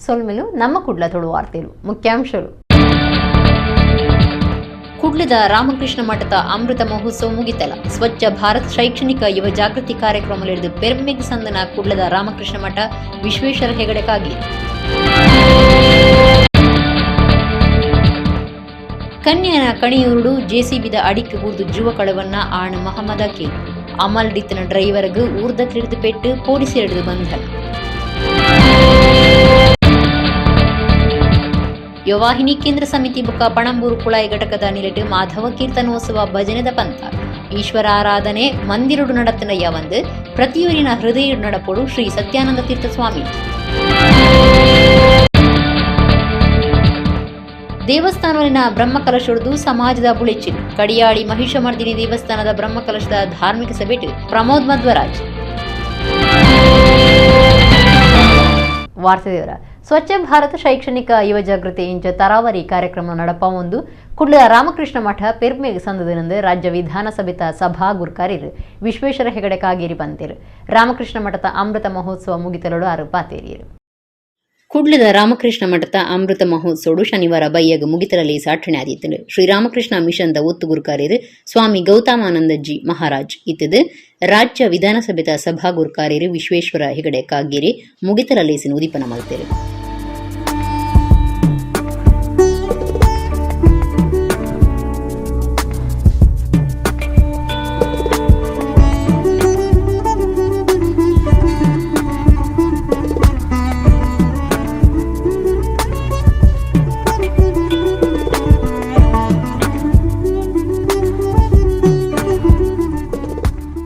ಸೊಲ್ಮೆಲು. ನಮ್ಮ ಕುಡ್ಲ ತುಳು ವಾರ್ತೆಲು ಮುಖ್ಯಾಂಶಗಳು. ಕುಡ್ಲದ ರಾಮಕೃಷ್ಣ ಮಠದ ಅಮೃತ ಮಹೋತ್ಸವ ಮುಗಿತಲ. ಸ್ವಚ್ಛ ಭಾರತ್ ಶೈಕ್ಷಣಿಕ ಯುವ ಜಾಗೃತಿ ಕಾರ್ಯಕ್ರಮ ಪೆರ್ಮೆಗ್ ಸಂದನ ಕುಡ್ಲದ ರಾಮಕೃಷ್ಣ ಮಠ ವಿಶ್ವೇಶ್ವರ ಹೆಗಡೆ ಕಾಗೇರಿ. ಕನ್ಯನ ಕಣಿಯೂರುಡು ಜೆಸಿಬಿದ ಅಡಿಕ್ ಬೂರ್ದು ಜೀವ ಕಳವನ್ನ ಆಣ್ ಮಹಮ್ಮದ ಅಖಿಲ್. ಅಮಲ್ ಡಿತ್ತನ ಡ್ರೈವರ್ಗ್ ಊರ್ದಕ್ಲಿಡ್ದು ಪೆಟ್ಟು, ಪೊಲೀಸರಿಡ್ದು ಬಂಧನ. ಯುವವಾಹಿನಿ ಕೇಂದ್ರ ಸಮಿತಿ ಬುಕ್ಕ ಪಣಂಬೂರು ಕುಳಾಯಿ ಘಟಕದ ನಿಲೆಟ್ ಮಾಧವ ಕೀರ್ತನೋತ್ಸವ ಭಜನೆದ ಪಂಥ. ಈಶ್ವರ ಆರಾಧನೆ ಮಂದಿರುಡು ನಡತನ ಯಾವಂದು ಪ್ರತಿಯೊರಿನ ಹೃದಯ ನಡಪೊಡು ಶ್ರೀ ಸತ್ಯಾನಂದ ತೀರ್ಥ ಸ್ವಾಮಿ. ದೇವಸ್ಥಾನವಲ್ಲಿನ ಬ್ರಹ್ಮಕಲಶೊಡ್ದು ಸಮಾಜದ ಬುಳೆಚಿಲ್. ಕಡಿಯಾಳಿ ಮಹಿಷಮರ್ದಿನಿ ದೇವಸ್ಥಾನದ ಬ್ರಹ್ಮಕಲಶದ ಧಾರ್ಮಿಕ ಸಭೆಟ್ ಪ್ರಮೋದ್ ಮಧ್ವರಾಜ್. ವಾರ್ತೆ. ಸ್ವಚ್ಛ ಭಾರತ ಶೈಕ್ಷಣಿಕ ಯುವ ಜಾಗೃತಿ ಇಂಚ ತರಾವರಿ ಕಾರ್ಯಕ್ರಮ ನಡಪ ಒಂದು ಕುಡ್ಲದ ರಾಮಕೃಷ್ಣ ಮಠ ಪೆರ್ಮೆಗ್ ಸಂದದಿನಂದು ರಾಜ್ಯ ವಿಧಾನಸಭೆತ ಸಭಾ ಗುರ್ಕಾರಿರು ವಿಶ್ವೇಶ್ವರ ಹೆಗಡೆ ಕಾಗೇರಿ ಪಂತೇರು. ರಾಮಕೃಷ್ಣ ಮಠದ ಅಮೃತ ಮಹೋತ್ಸವ ಮುಗಿತಲಡು ಆರು ಪಾತೇರಿಯರು. ಕುಡ್ಲದ ರಾಮಕೃಷ್ಣ ಮಠದ ಅಮೃತ ಮಹೋತ್ಸವಡು ಶನಿವಾರ ಬಯ್ಯಗ ಮುಗಿತಲಲ್ಲಿ ಸಾಠಣೆ ಆದಿತ್ತನು. ಶ್ರೀರಾಮಕೃಷ್ಣ ಮಿಷನ್ದ ಒತ್ತು ಗುರುಕಾರ್ಯರು ಸ್ವಾಮಿ ಗೌತಮಾನಂದಜಿ ಮಹಾರಾಜ್ ಇತ್ತದು ರಾಜ್ಯ ವಿಧಾನಸಭೆದ ಸಭಾ ಗುರುಕಾರ್ಯರು ವಿಶ್ವೇಶ್ವರ ಹೆಗಡೆ ಕಾಗೇರಿ ಮುಗಿತಲಲೇಸಿನ ಉದಿಪನ ಮಲ್ತೇರು.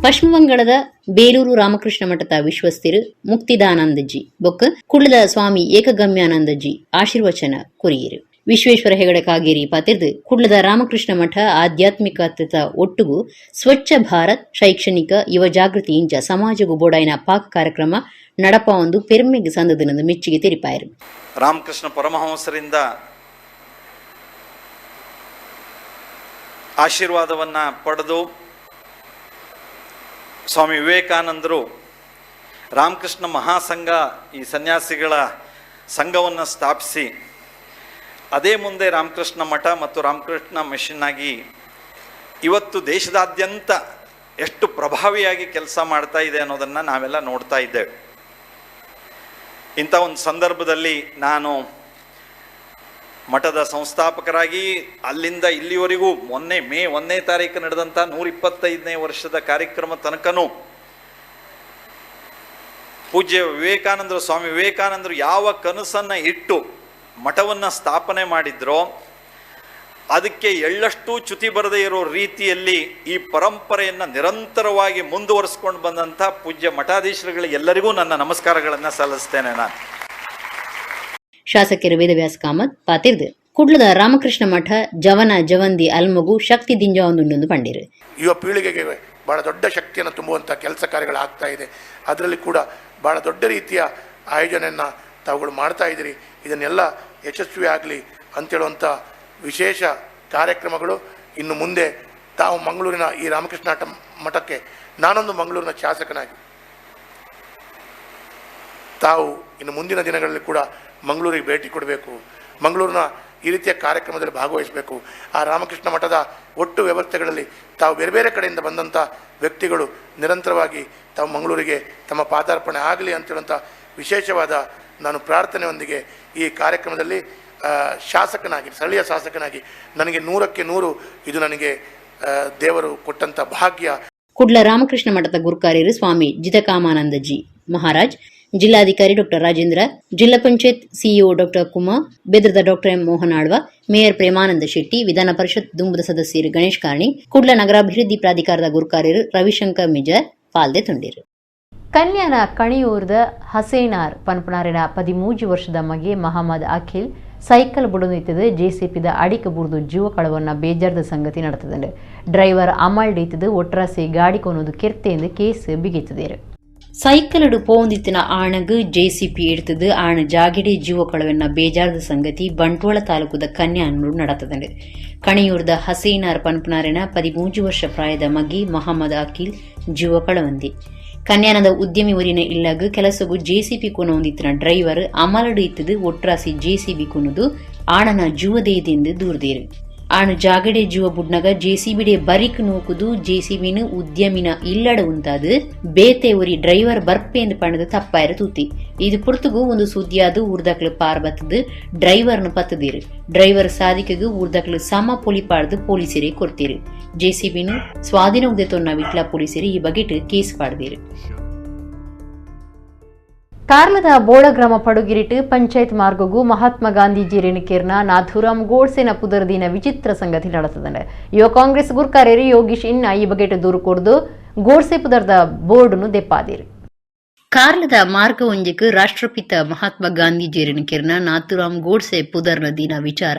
ಪಶ್ಚಿಮ ಬಂಗಾಳದ ಬೇಲೂರು ರಾಮಕೃಷ್ಣ ಮಠದ ವಿಶ್ವಸ್ಥಿರು ಮುಕ್ತಿದಾನಂದಜಿ ಬೊಕ್ಕ ಕುಳ್ಳದ ಸ್ವಾಮಿ ಏಕಗಮ್ಯಾನಂದಜಿ ಆಶೀರ್ವಚನ ಕೊರಿಯರು. ವಿಶ್ವೇಶ್ವರ ಹೆಗಡೆ ಕಾಗೇರಿ ಪಾತಿರ್ದು ಕುಡ್ಲದ ರಾಮಕೃಷ್ಣ ಮಠ ಆಧ್ಯಾತ್ಮಿಕತೆತ ಒಟ್ಟುಗು ಸ್ವಚ್ಛ ಭಾರತ್ ಶೈಕ್ಷಣಿಕ ಯುವ ಜಾಗೃತಿ ಇಂಚ ಸಮಾಜಗು ಬೋಡಾಯಿನ ಪಾಕ ಕಾರ್ಯಕ್ರಮ ನಡಪ ಒಂದು ಪೆರ್ಮೆಗ್ ಸಂದದಿನಂದು ಮೆಚ್ಚುಗೆ ತೆರಿಪಾಯರು. ರಾಮಕೃಷ್ಣ ಪರಮಹಂಸರಿಂದ ಆಶೀರ್ವಾದವನ್ನು ಪಡೆದು ಸ್ವಾಮಿ ವಿವೇಕಾನಂದರು ರಾಮಕೃಷ್ಣ ಮಹಾಸಂಘ, ಈ ಸನ್ಯಾಸಿಗಳ ಸಂಘವನ್ನು ಸ್ಥಾಪಿಸಿ, ಅದೇ ಮುಂದೆ ರಾಮಕೃಷ್ಣ ಮಠ ಮತ್ತು ರಾಮಕೃಷ್ಣ ಮಿಷನ್ ಆಗಿ ಇವತ್ತು ದೇಶದಾದ್ಯಂತ ಎಷ್ಟು ಪ್ರಭಾವಿಯಾಗಿ ಕೆಲಸ ಮಾಡ್ತಾ ಇದೆ ಅನ್ನೋದನ್ನು ನಾವೆಲ್ಲ ನೋಡ್ತಾ ಇದ್ದೇವೆ. ಇಂಥ ಒಂದು ಸಂದರ್ಭದಲ್ಲಿ ನಾನು ಮಠದ ಸಂಸ್ಥಾಪಕರಾಗಿ ಅಲ್ಲಿಂದ ಇಲ್ಲಿವರೆಗೂ ಮೊನ್ನೆ ಮೇ 1ನೇ ತಾರೀಕು ನಡೆದಂಥ 125ನೇ ವರ್ಷದ ಕಾರ್ಯಕ್ರಮ ತನಕನೂ ಪೂಜ್ಯ ವಿವೇಕಾನಂದರು, ಸ್ವಾಮಿ ವಿವೇಕಾನಂದರು ಯಾವ ಕನಸನ್ನು ಇಟ್ಟು ಮಠವನ್ನು ಸ್ಥಾಪನೆ ಮಾಡಿದ್ರೋ ಅದಕ್ಕೆ ಎಳ್ಳಷ್ಟು ಚ್ಯುತಿ ಬರದೇ ಇರೋ ರೀತಿಯಲ್ಲಿ ಈ ಪರಂಪರೆಯನ್ನು ನಿರಂತರವಾಗಿ ಮುಂದುವರಿಸ್ಕೊಂಡು ಬಂದಂಥ ಪೂಜ್ಯ ಮಠಾಧೀಶರುಗಳಿಗೆಲ್ಲರಿಗೂ ನನ್ನ ನಮಸ್ಕಾರಗಳನ್ನು ಸಲ್ಲಿಸ್ತೇನೆ ನಾನು. ಶಾಸಕರು ವೇದವ್ಯಾಸ ಕಾಮತ್ ಪಾತಿರ್ದು ಕುಡ್ಲದ ರಾಮಕೃಷ್ಣ ಮಠ ಜವನ ಜವಂದಿ ಅಲ್ಮಗು ಶಕ್ತಿ ದಿಂಜಾವೊಂದುಂಡು ಪಂಡಿರು. ಯುವ ಪೀಳಿಗೆಗೆ ಭಾಳ ದೊಡ್ಡ ಶಕ್ತಿಯನ್ನು ತುಂಬುವಂಥ ಕೆಲಸ ಕಾರ್ಯಗಳಾಗ್ತಾ ಇದೆ. ಅದರಲ್ಲಿ ಕೂಡ ಭಾಳ ದೊಡ್ಡ ರೀತಿಯ ಆಯೋಜನೆಯನ್ನು ತಾವುಗಳು ಮಾಡ್ತಾ ಇದ್ದೀರಿ. ಇದನ್ನೆಲ್ಲ ಯಶಸ್ವಿ ಆಗಲಿ ಅಂತೇಳುವಂಥ ವಿಶೇಷ ಕಾರ್ಯಕ್ರಮಗಳು ಇನ್ನು ಮುಂದೆ ತಾವು ಮಂಗಳೂರಿನ ಈ ರಾಮಕೃಷ್ಣ ಮಠಕ್ಕೆ, ನಾನೊಂದು ಮಂಗಳೂರಿನ ಶಾಸಕನಾಗಿ, ತಾವು ಇನ್ನು ಮುಂದಿನ ದಿನಗಳಲ್ಲಿ ಕೂಡ ಮಂಗಳೂರಿಗೆ ಭೇಟಿ ಕೊಡಬೇಕು, ಮಂಗಳೂರಿನ ಈ ರೀತಿಯ ಕಾರ್ಯಕ್ರಮದಲ್ಲಿ ಭಾಗವಹಿಸಬೇಕು. ಆ ರಾಮಕೃಷ್ಣ ಮಠದ ಒಟ್ಟು ವ್ಯವಸ್ಥೆಗಳಲ್ಲಿ ತಾವು ಬೇರೆ ಬೇರೆ ಕಡೆಯಿಂದ ಬಂದಂಥ ವ್ಯಕ್ತಿಗಳು ನಿರಂತರವಾಗಿ ತಾವು ಮಂಗಳೂರಿಗೆ ತಮ್ಮ ಪಾದಾರ್ಪಣೆ ಆಗಲಿ ಅಂತೇಳುವಂಥ ವಿಶೇಷವಾದ ನಾನು ಪ್ರಾರ್ಥನೆಯೊಂದಿಗೆ ಈ ಕಾರ್ಯಕ್ರಮದಲ್ಲಿ ಶಾಸಕನಾಗಿ, ಸ್ಥಳೀಯ ಶಾಸಕನಾಗಿ ನನಗೆ 100ಕ್ಕೆ 100 ಇದು ನನಗೆ ದೇವರು ಕೊಟ್ಟಂಥ ಭಾಗ್ಯ. ಕುಡ್ಲ ರಾಮಕೃಷ್ಣ ಮಠದ ಗುರುಕಾರ್ಯರು ಸ್ವಾಮಿ ಜಿತಕಾಮಾನಂದಜಿ ಮಹಾರಾಜ್, ಜಿಲ್ಲಾಧಿಕಾರಿ ಡಾಕ್ಟರ್ ರಾಜೇಂದ್ರ, ಜಿಲ್ಲಾ ಪಂಚಾಯತ್ ಸಿಇಒ ಡಾಕ್ಟರ್ ಕುಮಾರ್, ಬೆದ್ರದ doctor M Mohan Alva, mayor Premananda Shetty, ವಿಧಾನ ಪರಿಷತ್ ದುಂಬುದ ಸದಸ್ಯರು ಗಣೇಶ್ ಕಾರ್ಣಿಕ್, ಕುಡ್ಲ ನಗರಾಭಿವೃದ್ಧಿ ಪ್ರಾಧಿಕಾರದ ಗುರುಕಾರ್ಯರು ರವಿಶಂಕರ್ ಮಿಜಾರ್ ಪಾಲ್ದೆ ತುಂಡಿರು. ಕನ್ಯಾನ ಕಣಿಯೂರ್ದ ಹಸೇನಾರ್ ಪನ್ಪುನಾರಿನ 13 ವರ್ಷದ ಮಗೆ ಮಹಮ್ಮದ್ ಅಖಿಲ್ ಸೈಕಲ್ ಬುಡನಿತ್ತದು ಜೆಸಿಪಿದ ಅಡಿಕ ಬುರ್ದು ಜೀವ ಕಳವನ್ನ ಬೇಜಾರದ ಸಂಗತಿ ನಡೆತದಂಡು. ಡ್ರೈವರ್ ಅಮಲ್ ಡೀತದು ಒಟ್ರಾಸಿ ಗಾಡಿ ಕೊನೋದು ಕೆರ್ತೆಂದು ಕೇಸ್ ಬಿಗಿತದೇರು. ಸೈಕಲಡು ಪೋಂದಿತ್ತಿನ ಆಣಗ್ ಜೆಸಿಪಿ എടുത്തത് ಆಣ ಜಾಗೆಡೆ ಜೀವ ಕಳವೆನ್ನ ಬೇಜಾರದ ಸಂಗತಿ ಬಂಟ್ವಾಳ ತಾಲೂಕುದ ಕನ್ಯಾನೂರು ನಡತದಂಡು. ಕಣಿಯೂರ್ದ ಹಸೀನಾರ್ ಪನ್ಪುನಾರಿನ 13 ವರ್ಷ ಪ್ರಾಯದ ಮಗಿ ಮಹಮ್ಮದ್ ಅಖಿಲ್ ಜೀವ ಕಳವಂದಿ. ಕನ್ಯಾನದ ಉದ್ಯಮಿ ಒರಿನ ಇಲ್ಲಗ್ ಕೆಲಸಗು ಜೆಸಿಬಿ ಕೊನೊಂದಿತ್ತಿನ ಡ್ರೈವರ್ ಅಮಲಡು ಇತ್ತದು ಒಟ್ರಾಸಿ ಜೆಸಿಬಿ ಕೊನದು ಆಣನ ಜುವದೇದೆಂದು ದೂರ್ದೇರು. ಆಣು ಜಾಗಡೆ ಜುವ ಬುಡ್ನಗ ಜೆಸಿಬಿಡೆ ಬರಿಕ್ ನೂಕುದು ಜೆಸಿಬಿನ ಉದ್ಯಮಿನ ಇಲ್ಲಡ ಉಂತಾದು ಬೇತೆ ಒರಿ ಡ್ರೈವರ್ ಬರ್ಪೇಂದು ಪಣದು ತಪ್ಪಾಯರ ತೂತಿ. ಇದು ಪುರ್ತುಗು ಒಂದು ಸುದ್ದಿಯಾದು ಊರ್ದಕ್ಲು ಪಾರ್ ಬತ್ತದು ಡ್ರೈವರ್ನ ಪತ್ತದಿರು. ಡ್ರೈವರ್ ಸಾದಿಕೆಗು ಊರ್ದಕ್ಲು ಸಮ ಪೊಲಿಪಾಡ್ದು ಪೊಲೀಸರೇ ಕೊಡ್ತೀರು. ಜೆಸಿಬಿನ ಸ್ವಾಧೀನ ಉದೆತೊನ್ನ ವಿಟ್ಲ ಪೊಲೀಸರು ಈ ಬಗೆಟ್ ಕೇಸ್ ಪಾಡ್ದಿರು. ಕಾರ್ಲದ ಬೋಳಗ್ರಾಮ ಪಡುಗಿರಿಟ್ ಪಂಚಾಯತ್ ಮಾರ್ಗಗೂ ಮಹಾತ್ಮ ಗಾಂಧೀಜಿ ರೇಣುಕೇರ್ನ ನಾಥೂರಾಮ್ ಗೋಡ್ಸೆನ ಪುದರ್ದಿನ ವಿಚಿತ್ರ ಸಂಗತಿ ನಡೆತದಂಡೆ. ಯುವ ಕಾಂಗ್ರೆಸ್ ಗುರ್ಕಾರ್ಯರು ಯೋಗೀಶ್ ಇನ್ನ ಈ ಬಗೆಟ್ ದೂರು ಕೊರ್ದು ಗೋಡ್ಸೆ ಪುದರ್ದ ಬೋರ್ಡ್ನು ದೆಪ್ಪಾದಿರು. ಕಾರ್ಲದ ಮಾರ್ಗ ಒಂಜೆಕ್ ರಾಷ್ಟ್ರಪಿತ ಮಹಾತ್ಮ ಗಾಂಧೀಜಿ ರೇಣುಕೇರ್ನ ನಾಥೂರಾಮ್ ಗೋಡ್ಸೆ ಪುದರ್ನ ದಿನ ವಿಚಾರ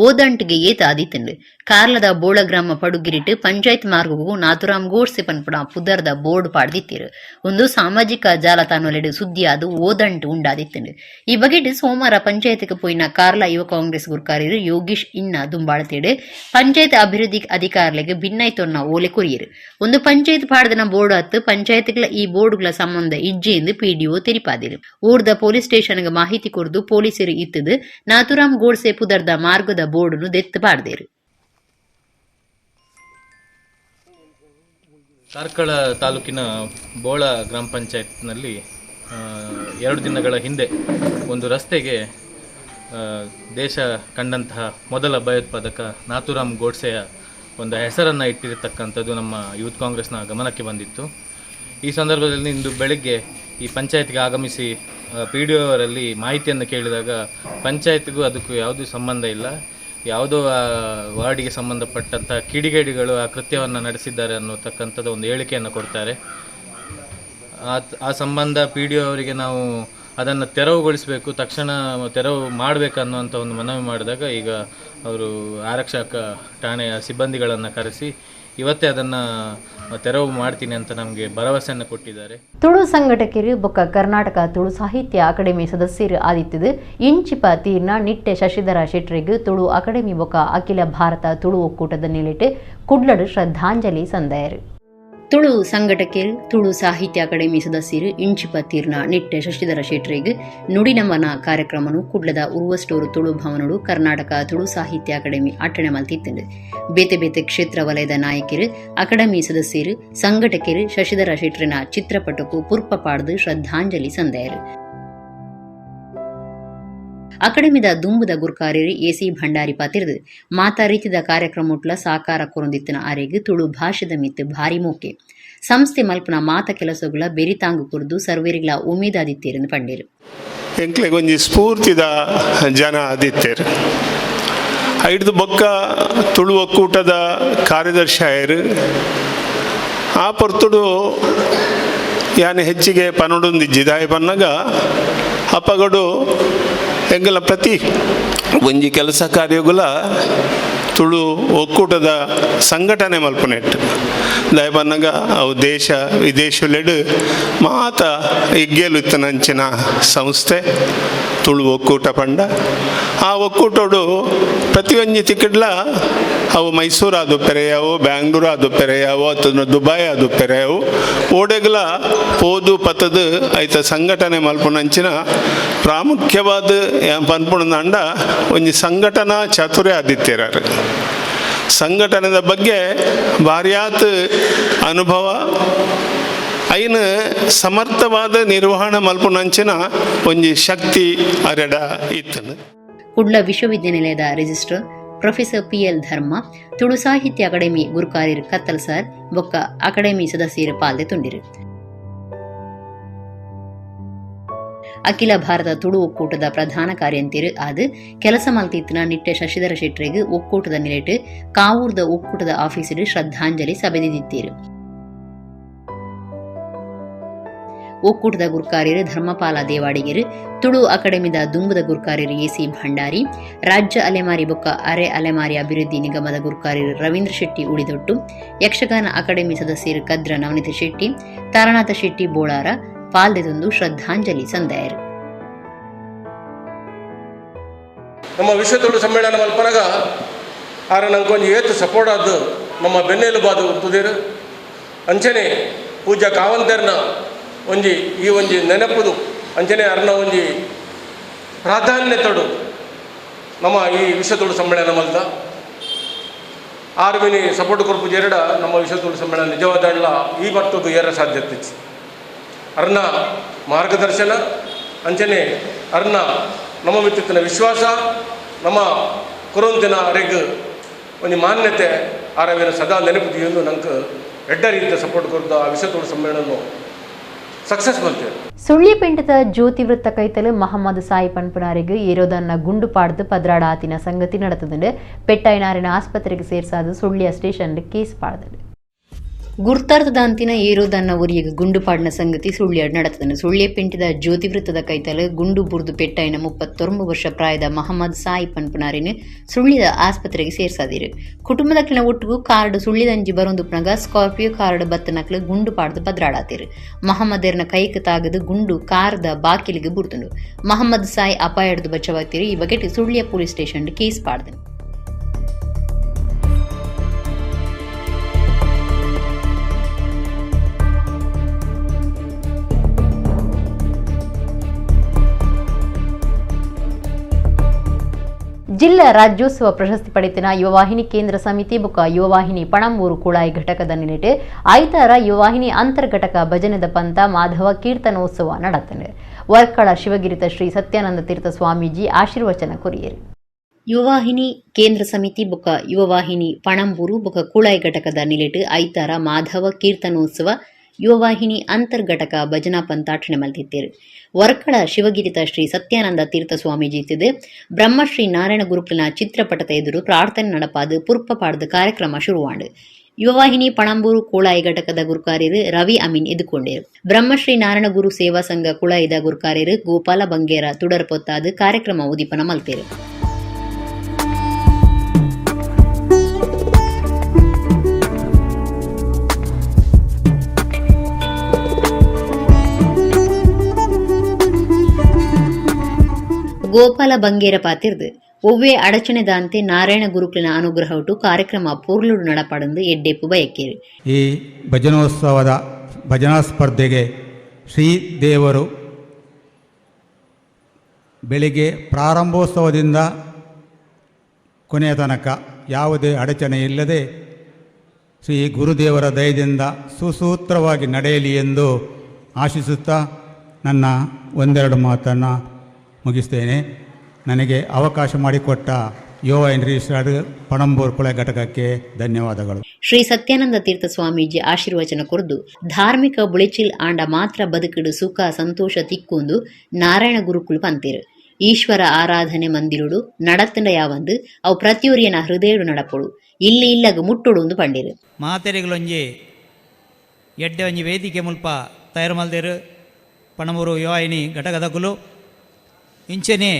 ಓದಂಟ್ಗೆ ಏತ ಆದಿತ್ತಂಡು. ಕಾರ್ಲದ ಬೋಳಗ್ರಾಮ ಪಡುಗಿರಿಟ್ ಪಂಚಾಯತ್ ಮಾರ್ಗಗೂ ನಾಥೂರಾಮ್ ಗೋಡ್ಸೆ ಪನ್ಪುಣ ಪುದರ್ದ ಬೋರ್ಡ್ ಪಾಡ್ದಿತ್ತೀರು. ಒಂದು ಸಾಮಾಜಿಕ ಜಾಲತಾಣೊಲೆಡ್ ಸುದ್ದಿಯಾದು ಓದಂಟು ಉಂಡಾದಿತ್ತಂಡು. ಈ ಬಗೆಟ್ ಸೋಮವಾರ ಪಂಚಾಯತ್ಗೆ ಪೋಯಿನ ಕಾರ್ಲ ಯುವ ಕಾಂಗ್ರೆಸ್ ಗುರ್ಕಾರ್ಯರು ಯೋಗೀಶ್ ಇನ್ನ ದುಂಬಾಳ್ತೇಡು ಪಂಚಾಯತ್ ಅಭಿವೃದ್ಧಿ ಅಧಿಕಾರಿಗಳಿಗೆ ಭಿನ್ನೈತೊನ್ನ ಓಲೆ ಕೊರಿಯರು. ಒಂದು ಪಂಚಾಯತ್ ಪಾಡ್ದನ ಬೋರ್ಡ್ ಅತ್ತು ಪಂಚಾಯತ್ಗಳ ಈ ಬೋರ್ಡ್ಗಳ ಸಂಬಂಧ ಇಜ್ಜೆ ಎಂದು ಪಿಡಿಒ ತೆರಿಪಾದಿರು. ಊರ್ದ ಪೊಲೀಸ್ ಸ್ಟೇಷನ್ಗೆ ಮಾಹಿತಿ ಕೊರ್ದು ಪೊಲೀಸರು ಇತ್ತದು ನಾಥೂರಾಮ್ ಗೋಡ್ಸೆ ಪುದರ್ದ ಮಾರ್ಗದ ಬೋರ್ಡ್ನು ದೆತ್ತು ಪಾಡ್ದೇರು. ಕಾರ್ಕಳ ತಾಲೂಕಿನ ಬೋಳ ಗ್ರಾಮ ಪಂಚಾಯತ್ನಲ್ಲಿ 2 ದಿನಗಳ ಹಿಂದೆ ಒಂದು ರಸ್ತೆಗೆ ದೇಶ ಕಂಡಂತಹ ಮೊದಲ ಭಯೋತ್ಪಾದಕ ನಾಥೂರಾಮ್ ಗೋಡ್ಸೆಯ ಒಂದು ಹೆಸರನ್ನು ಇಟ್ಟಿರತಕ್ಕಂಥದ್ದು ನಮ್ಮ ಯೂತ್ ಕಾಂಗ್ರೆಸ್ನ ಗಮನಕ್ಕೆ ಬಂದಿತ್ತು. ಈ ಸಂದರ್ಭದಲ್ಲಿ ಇಂದು ಬೆಳಗ್ಗೆ ಈ ಪಂಚಾಯತ್ಗೆ ಆಗಮಿಸಿ ಪಿ ಡಿ ಒ ಅವರಲ್ಲಿ ಮಾಹಿತಿಯನ್ನು ಕೇಳಿದಾಗ ಪಂಚಾಯತ್ಗೂ ಅದಕ್ಕೂ ಯಾವುದೂ ಸಂಬಂಧ ಇಲ್ಲ, ಯಾವುದೋ ವಾರ್ಡಿಗೆ ಸಂಬಂಧಪಟ್ಟಂಥ ಕಿಡಿಗೇಡಿಗಳು ಆ ಕೃತ್ಯವನ್ನು ನಡೆಸಿದ್ದಾರೆ ಅನ್ನತಕ್ಕಂಥದ್ದು ಒಂದು ಹೇಳಿಕೆಯನ್ನು ಕೊಡ್ತಾರೆ. ಆ ಸಂಬಂಧ ಪಿ ಡಿ ಒ ಅವರಿಗೆ ನಾವು ಅದನ್ನು ತೆರವುಗೊಳಿಸಬೇಕು, ತಕ್ಷಣ ತೆರವು ಮಾಡಬೇಕನ್ನುವಂಥ ಒಂದು ಮನವಿ ಮಾಡಿದಾಗ ಈಗ ಅವರು ಆರಕ್ಷಕ ಠಾಣೆಯ ಸಿಬ್ಬಂದಿಗಳನ್ನು ಕರೆಸಿ ಇವತ್ತೇ ಅದನ್ನು ತೆರವು ಮಾಡ್ತೀನಿ ಅಂತ ನಮಗೆ ಭರವಸೆಯನ್ನು ಕೊಟ್ಟಿದ್ದಾರೆ. ತುಳು ಸಂಘಟಕರು ಬೊಕ್ಕ ಕರ್ನಾಟಕ ತುಳು ಸಾಹಿತ್ಯ ಅಕಾಡೆಮಿ ಸದಸ್ಯರು ಆದಿತ್ತದು ಇಂಚಿಪ ತೀರ್ನ ನಿಟ್ಟೆ ಶಶಿಧರ ಶೆಟ್ಟರಿಗೆ ತುಳು ಅಕಾಡೆಮಿ ಬೊಕ್ಕ ಅಖಿಲ ಭಾರತ ತುಳು ಒಕ್ಕೂಟದ ನಿಲಿಟ್ಟು ಕುಡ್ಲಡು ಶ್ರದ್ಧಾಂಜಲಿ ಸಂದಾಯರು. ತುಳು ಸಂಘಟಕರು ತುಳು ಸಾಹಿತ್ಯ ಅಕಾಡೆಮಿ ಸದಸ್ಯರು ಇಂಚಿಪ ತೀರ್ನ ನಿಟ್ಟೆ ಶಶಿಧರ ಶೆಟ್ಟರಿಗೆ ನುಡಿನಮನ ಕಾರ್ಯಕ್ರಮನು ಕುಡ್ಲದ ಉರ್ವಸ್ಟೋರು ತುಳು ಭವನಡು ಕರ್ನಾಟಕ ತುಳು ಸಾಹಿತ್ಯ ಅಕಾಡೆಮಿ ಅಟ್ಟಣೆ ಮಲ್ತಿತ್ತಂಡು. ಬೇತೆ ಬೇತೆ ಕ್ಷೇತ್ರ ವಲಯದ ನಾಯಕರು ಅಕಾಡೆಮಿ ಸದಸ್ಯರು ಸಂಘಟಕರು ಶಶಿಧರ ಶೆಟ್ಟರಿನ ಚಿತ್ರಪಟಕ್ಕೂ ಪುರ್ಪ ಪಾಡ್ದು ಶ್ರದ್ಧಾಂಜಲಿ ಸಂದಾಯರು. ಅಕಾಡೆಮಿದ ದುಂಬುದ ಗುರ್ಕಾರ್ಯರು ಎಸಿ ಭಂಡಾರಿ ಪಾತಿರ್ದು ಮಾತಾ ರೀತಿದ ಕಾರ್ಯಕ್ರಮಟ್ಲ ಸಾಕಾರ ಕೊರೊಂದಿತ್ತಿನ ಆರೆಗ್ ತುಳು ಭಾಷೆದ ಮಿತ್ತು ಭಾರಿ ಮೋಕೆ. ಸಂಸ್ಥೆ ಮಲ್ಪನ ಮಾತ ಕೆಲಸಗಳ ಬೆರಿತಾಂಗು ಕುರ್ದು ಸರ್ವೇರಿಗಳ ಉಮೇದಾದಿತ್ತೇರೆಂದು ಪಂಡೇರು. ಎಂಕ್ಲೆಗ್ ಒಂಜಿ ಸ್ಫೂರ್ತಿದ ಜನ ಆದಿತ್ತೇರು. ಐಡ್ದು ಬೊಕ್ಕ ತುಳು ಒಕ್ಕೂಟದ ಕಾರ್ಯದರ್ಶಿ ಆಯರು. ಆ ಪೊರ್ತುಡು ಯಾನೆ ಹೆಚ್ಚಿಗೆ ಪನೊಡೊಂದಿಜ್ಜಿ ದಾಯ ಪನ್ನಗ ಅಪ್ಪಗಡು ಎಂಗಲ ಪ್ರತಿ ಒಂಜಿ ಕೆಲಸ ಕಾರ್ಯಗುಲ ತುಳು ಒಕ್ಕೂಟದ ಸಂಘಟನೆ ಮಲ್ಪುನೆಟ್ ದಾಯ ಪನ್ನಗ ಅವು ದೇಶ ವಿದೇಶಲೆಡು ಮಾತ ಎಗ್ಗೇಲು ಇತ್ತನಂಚಿನ ಸಂಸ್ಥೆ ತುಳು ಒಕ್ಕೂಟ ಪಂಡ. ಆ ಒಕ್ಕೂಟೋಡು ಪ್ರತಿಯೊಂಜಿ ತಿಕ್ಕಡ್ಲ ಅವು ಮೈಸೂರು ಆದು ಪೆರೆಯಾವು, ಬ್ಯಾಂಗ್ಳೂರು ಆದು ಪೆರೆಯಾವು, ಅಥವಾ ದುಬೈ ಆದು ಪೆರೆಯಾವು, ಓಡೆಗ್ಲ ಪೋದು ಪತ್ತದು ಐತ ಸಂಘಟನೆ ಮಲ್ಪುನಂಚಿನ ಪ್ರಾಮುಖ್ಯವಾದ ಪನ್ಪುಣಂಡ ಒಂಜಿ ಸಂಘಟನಾ ಚಾತುರ್ಯ ಆದಿತ್ಯರಾರು. ಸಂಘಟನೆದ ಬಗ್ಗೆ ಭಾರ್ಯಾತ್ ಅನುಭವ, ಐನ ಸಮರ್ಥವಾದ ನಿರ್ವಹಣೆ ಮಲ್ಪುನಂಚಿನ ಒಂಜಿ ಶಕ್ತಿ ಅರೆಡ ಇತ್ತನು. ಕುಡ್ಲ ವಿಶ್ವವಿದ್ಯಾನಿಲಯದ registrar professor PL Dharma, Tulu Sahitya Academy ಗುರುಕಾರ್ಯರು ಕತ್ತಲ್ ಸರ್ ಬೊಕ್ಕ ಅಕಾಡೆಮಿ ಸದಸ್ಯರು ಪಾಲ್ದೆ ತುಂಡಿರು. ಅಖಿಲ ಭಾರತ ತುಳು ಒಕ್ಕೂಟದ ಪ್ರಧಾನ ಕಾರ್ಯಂತಿರು ಆದ್ ಕೆಲಸ ಮಲ್ತಿತ್ತಿನ ನಿಟ್ಟೆ ಶಶಿಧರ ಶೆಟ್ಟರಿಗೆ ಒಕ್ಕೂಟದ ನಿಲೆಟ್ ಕಾವೂರ್ದ ಒಕ್ಕೂಟದ ಆಫೀಸಿಡು ಶ್ರದ್ಧಾಂಜಲಿ ಸಭೆದಿದ್ದೀರು. ಒಕ್ಕೂಟದ ಗುರ್ಕಾರ್ಯರು ಧರ್ಮಪಾಲ ದೇವಾಡಿಗರು, ತುಳು ಅಕಾಡೆಮಿದ ದುಂಬುದ ಗುರ್ಕಾರ್ಯರು ಎಸಿ ಭಂಡಾರಿ, ರಾಜ್ಯ ಅಲೆಮಾರಿ ಬೊಕ್ಕ ಅರೆ ಅಲೆಮಾರಿ ಅಭಿವೃದ್ಧಿ ನಿಗಮದ ಗುರ್ಕಾರ್ಯರು ರವೀಂದ್ರ ಶೆಟ್ಟಿ ಉಳಿದೊಟ್ಟು, ಯಕ್ಷಗಾನ ಅಕಾಡೆಮಿ ಸದಸ್ಯರು ಕದ್ರ ನವನಿತ ಶೆಟ್ಟಿ, ತಾರನಾಥ ಶೆಟ್ಟಿ ಬೋಳಾರ ಪಾಲ್ದೆದೊಂದು ಶ್ರದ್ಧಾಂಜಲಿ ಸಂದಾಯರು. ನಮ್ಮ ವಿಶ್ವ ತುಳು ಸಮ್ಮೇಳನ ಮಲ್ಪನಗ ಆರ ನಂಗೊಂಜಿ ಏತು ಸಪೋರ್ಟ್ ಆದ್ದು ನಮ್ಮ ಬೆನ್ನೆಲುಬಾದು ಉಂತುದಿರು. ಅಂಚನೆ ಪೂಜಾ ಕಾವಂತೆರ್ನ ಒಂಜಿ ಈ ಒಂಜಿ ನೆನಪುದು ಅಂಚನೆ ಅರ್ನ ಒಂಜಿ ಪ್ರಾಧಾನ್ಯತಡು ನಮ್ಮ ಈ ವಿಶ್ವ ತುಳು ಸಮ್ಮೇಳನ ಮಲ್ದ ಆರ್ಮಿನಿ ಸಪೋರ್ಟ್ ಕೊರ್ಪು ಜೇರಡ ನಮ್ಮ ವಿಶ್ವ ತುಳು ಸಮ್ಮೇಳನ ನಿಜವಾದಲ್ಲ ಈ ಮಟ್ಟದ್ದು ಏರ ಸಾಧ್ಯತೆ. ಅರ್ನ ಮಾರ್ಗದರ್ಶನ ಅಂಚನೆ ಅರ್ನ ನಮ್ಮ ಮಿತ್ತಿನ ವಿಶ್ವಾಸ ನಮ್ಮ ಕುರಂತಿನ ಅರೆಗ್ ಒಂಜಿ ಮಾನ್ಯತೆ ಆರವಿನ ಸದಾ ನೆನಪು ಎಂದು ನಂಗೆ ಎಡ್ಡ ರೀತಿಯ ಸಪೋರ್ಟ್ ಕೊರ್ದು ಆ ವಿಶ್ವ ತುಳು ಸಮ್ಮೇಳನ ಸಕ್ಸಸ್ ಬಂತೇವೆ. ಸುಳ್ಳಿಪೆಂಟದ ಜ್ಯೋತಿ ವೃತ್ತ ಕೈತಲು ಮಹಮ್ಮದ್ ಸಾಯಿ ಪನ್ಪುನಾರಿಗೆ ಏರೋದನ್ನ ಗುಂಡು ಪಾಡ್ದು ಪದ್ರಾಡ ಆತಿನ ಸಂಗತಿ நடத்ததுண்டு. ಪೆಟ್ಟಾಯಿನಾರಿನ ಆಸ್ಪತ್ರೆಗೆ ಸೇರ್ಸಾದು ಸುಳ್ಳಿಯ ಸ್ಟೇಷನ್ ಕೇಸ್ ಪಾಡ್ದು. ಗುರ್ತಾರ್ಧದಾಂತಿನ ಏರೋದನ್ನ ಒರಿಯಗ ಗುಂಡು ಪಾಡಿನ ಸಂಗತಿ ಸುಳ್ಳಿಯಾಡ್ நடத்ததுண்டு. ಸುಳ್ಳಿಯಪೆಂಟದ ಜ್ಯೋತಿ ವೃತ್ತದ ಕೈತಲು ಗುಂಡು ಬುರ್ದು ಪೆಟ್ಟಾಯಿನ 39 ವರ್ಷ ಪ್ರಾಯದ ಮಹಮ್ಮದ್ ಸಾಯಿ ಪನ್ಪುನಾರಿನ ಸುಳ್ಳಿದ ಆಸ್ಪತ್ರೆಗೆ ಸೇರ್ಸಾದಿರು. ಕುಟುಂಬದಕ್ಲಿನ ಒಟ್ಟಿಗೂ ಕಾರ್ಡ್ ಸುಳ್ಳಿದಂಜಿ ಬರೊಂದುಪ್ನಗ ಸ್ಕಾರ್ಪಿಯೋ ಕಾರ್ಡ್ ಬತ್ತನಕ್ಲು ಗುಂಡು ಪಾಡ್ದು ಪದ್ರಾಡಾತಿರು. ಮಹಮ್ಮದೇರ್ನ ಕೈಕ್ ತಾಗದು ಗುಂಡು ಕಾರ್ದ ಬಾಕಿಲಿಗೆ ಬುರ್ದುಂಡು. ಮಹಮ್ಮದ್ ಸಾಯಿ ಅಪಾಯಡ್ದು ಬಚ್ಚವಾಗ್ತಿರು. ಈ ಬಗ್ಗೆ ಸುಳ್ಳಿಯ police station case ಪಾಡ್ದು. ಜಿಲ್ಲಾ ರಾಜ್ಯೋತ್ಸವ ಪ್ರಶಸ್ತಿ ಪಡೆತಿನ ಯುವವಾಹಿನಿ ಕೇಂದ್ರ ಸಮಿತಿ ಬುಕ ಯುವವಾಹಿನಿ ಪಣಂಬೂರು ಕುಳಾಯಿ ಘಟಕದ ನಿಲೆಟು ಐತಾರ ಯುವವಾಹಿನಿ ಅಂತರ್ಘಟಕ ಭಜನೆದ ಪಂಥ ಮಾಧವ ಕೀರ್ತನೋತ್ಸವ നടത്തನು. ವರ್ಕಳ ಶಿವಗಿರಿತ ಶ್ರೀ ಸತ್ಯಾನಂದ ತೀರ್ಥ ಸ್ವಾಮೀಜಿ ಆಶೀರ್ವಚನ ಕೊರಿಯರು. ಯುವವಾಹಿನಿ ಕೇಂದ್ರ ಸಮಿತಿ ಬುಕ ಯುವವಾಹಿನಿ ಪಣಂಬೂರು ಬುಕ ಕುಳಾಯಿ ಘಟಕದ ನಿಲೆಟು ಐತಾರ ಮಾಧವ ಕೀರ್ತನೋತ್ಸವ ಯುವವಾಹಿನಿ ಅಂತರ್ಘಟಕ ಭಜನಾ ಪಂಥಾಟಣೆ ಮಲ್ತಿತ್ತೇರು. ವರ್ಕಳ ಶಿವಗಿರಿತ ಶ್ರೀ ಸತ್ಯಾನಂದ ತೀರ್ಥ ಸ್ವಾಮೀಜಿ ಇತ್ತಿದ್ದು ಬ್ರಹ್ಮಶ್ರೀ ನಾರಾಯಣ ಗುರುಕುಲಿನ ಚಿತ್ರಪಟದ ಎದುರು ಪ್ರಾರ್ಥನೆ நடப்பாದು ಪುರ್ಪ ಪಾಡ್ದು ಕಾರ್ಯಕ್ರಮ ಶುರುವಾಂಡು. ಯುವವಾಹಿನಿ ಪಣಂಬೂರು ಕೂಳಾಯಿ ಘಟಕದ ಗುರುಕಾರ್ಯರು ರವಿ ಅಮೀನ್ ಎದುಕೊಂಡೇರು. ಬ್ರಹ್ಮಶ್ರೀ ನಾರಾಯಣ ಗುರು ಸೇವಾ ಸಂಘ ಕುಳಾಯಿದ ಗುರುಕಾರ್ಯರು ಗೋಪಾಲ ಬಂಗೇರ ತುಡರ್ ಪೊತ್ತಾದು ಕಾರ್ಯಕ್ರಮ ಉದೀಪನ ಮಲ್ತೇರು. ಗೋಪಾಲ ಬಂಗೇರ ಪಾತಿರ್ದು ಒವ್ವೇ ಅಡಚಣೆದಾಂತೆ ನಾರಾಯಣ ಗುರುಕುಲಿನ ಅನುಗ್ರಹವಿಟ್ಟು ಕಾರ್ಯಕ್ರಮ ಪೂರ್ಲುಡು ನಡಪಾಡಂದು ಎಡ್ಡೆಪ್ಪು ಬಯಕೇರು. ಈ ಭಜನೋತ್ಸವದ ಭಜನಾ ಸ್ಪರ್ಧೆಗೆ ಶ್ರೀ ದೇವರು ಬೆಳಿಗ್ಗೆ ಪ್ರಾರಂಭೋತ್ಸವದಿಂದ ಕೊನೆಯ ತನಕ ಯಾವುದೇ ಅಡಚಣೆ ಇಲ್ಲದೆ ಶ್ರೀ ಗುರುದೇವರ ದಯದಿಂದ ಸುಸೂತ್ರವಾಗಿ ನಡೆಯಲಿ ಎಂದು ಆಶಿಸುತ್ತಾ ನನ್ನ ಒಂದೆರಡು ಮಾತನ್ನು ಮುಗಿಸ್ತೇನೆ. ನನಗೆ ಅವಕಾಶ ಮಾಡಿಕೊಟ್ಟ ಯುವ ರಿಜಿಸ್ಟರ್ಡ್ ಪಣಂಬೂರು ಕುಳ ಘಟಕಕ್ಕೆ ಧನ್ಯವಾದಗಳು. ಶ್ರೀ ಸತ್ಯಾನಂದ ತೀರ್ಥ ಸ್ವಾಮೀಜಿ ಆಶೀರ್ವಚನ ಕೊರದು ಧಾರ್ಮಿಕ ಬುಳೆಚಿಲ್ ಆಂಡ ಮಾತ್ರ ಬದುಕಿಡು ಸುಖ ಸಂತೋಷ ತಿಕ್ಕೊಂದು ನಾರಾಯಣ ಗುರುಕುಲು ಪಂತೇರು. ಈಶ್ವರ ಆರಾಧನೆ ಮಂದಿರುಡು ನಡತಂಡ ಯಾವಂದು ಅವು ಪ್ರತಿಯೊರಿಯನ ಹೃದಯಡು ನಡಪೊಡು ಇಲ್ಲಿ ಇಲ್ಲಗ ಮುಟ್ಟೊಡು ಒಂದು ಪಂಡಿರು. ಮಾತೆರೆಗಳೊಂಜಿ ಎಡ್ಡೆ ಒಂಜಿ ವೇದಿಕೆ ಮುಲ್ಪ ತಯಾರು ಮಲ್ದೇರು ಪಣಂಬೂರು ಯುವಾಯಿನಿ ಘಟಕದಕುಲು ಇಂಚೆನೆ